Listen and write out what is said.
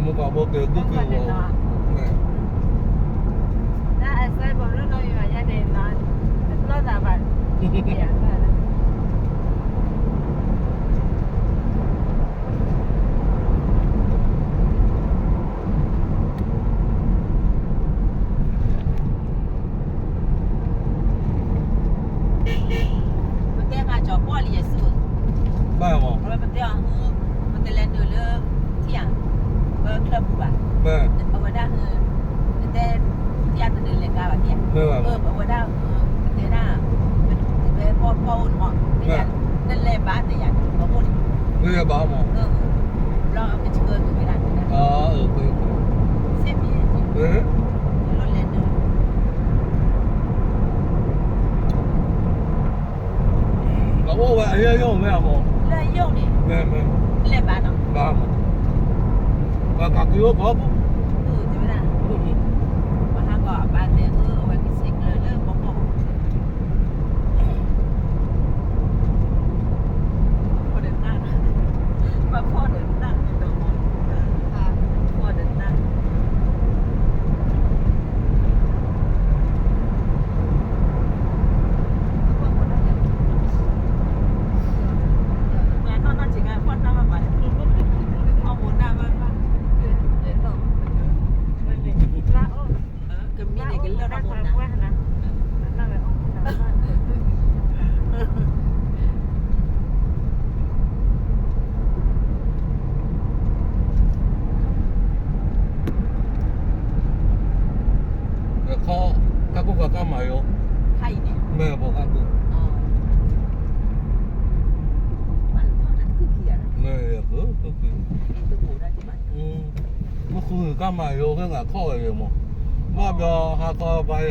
မ့ၢ်ပှၤဘိက့ၤကူၣ်က့ၤဝီၤ, တၢ်အစဲဘီၣ်လၢနီၢ်ယွၤယါန့ၣ်နီၤ, တလီၤသးဘၣ်, ပတဲမၤကၠီၤပီၣ်လံယစု, ဘၣ်မး, ပတဲအီၤ, ပတလဲၤနုာ်လၢ ထံၣ်ဧါ, ပချၢပူၤဘၣ်, အဝဲဒၣ်, ပတဲ, ထံၣ်ဧါတနုာ်လဲၤကါဘၣ်ထံၣ်ဧါ, အဝဲဒၣ်, ပတဲဒၣ်, ပဝဲပီၣ်ပီၣ်အိၣ်န့ၣ်မး, နလဲၤဘၣ်တယၤန့ၣ် ပအိၣ်န့ၣ်, နလဲၤဘၣ်မး, ဘျီကဆှၢက့ၤဝဲဒၣ်န့ၣ်, စ့ၢ်မံၤ, လိၣ်လဲၤနုာ် အအိၣ်ဝဲအယိၣ်မ့ၢ်အမး, လၢယိၣ်န့ၣ်, မ့ၢ်, လဲၤဘၣ်နီၤ, ဘၣ်မး, ပှၤကးက့ၤအိၣ်ကီးပူၤ, တဲဝဲဒၣ်, ပှၤဟးကီးအဘၣ်တဲအဝဲကစံးကျၢၤလၢပီၣ်ပီၣ် ဖီၣ်ဒီးတၢ်, ပှၤဖီၣ်ဒီးတၢ်, ဖီၣ်ဒီးတၢ်, ပှၤနီၢ်နီၢ်စ့ၢ်ကီး ဖီၣ်တၢ်ဘၣ်ဘၣ်, ဖီၣ်ဘိးတၢ်ဘၣ်ဘၣ်, ကမံၤန့ၣ်ကလၢထီၣ်မူနၤ, ခီ, ကးကိၢ်ကးကါမၤယိၤ, မ့ၢ်ပှၤကးကိၢ်, မ့ၢ်ယၤ, မ့ၢ်ဃုကါမၤယိၤ ဖဲငါခီၣ်ဝဲယဲမး, ဘၣ်ဘျီဟးခီဘၣ်ယဟဲ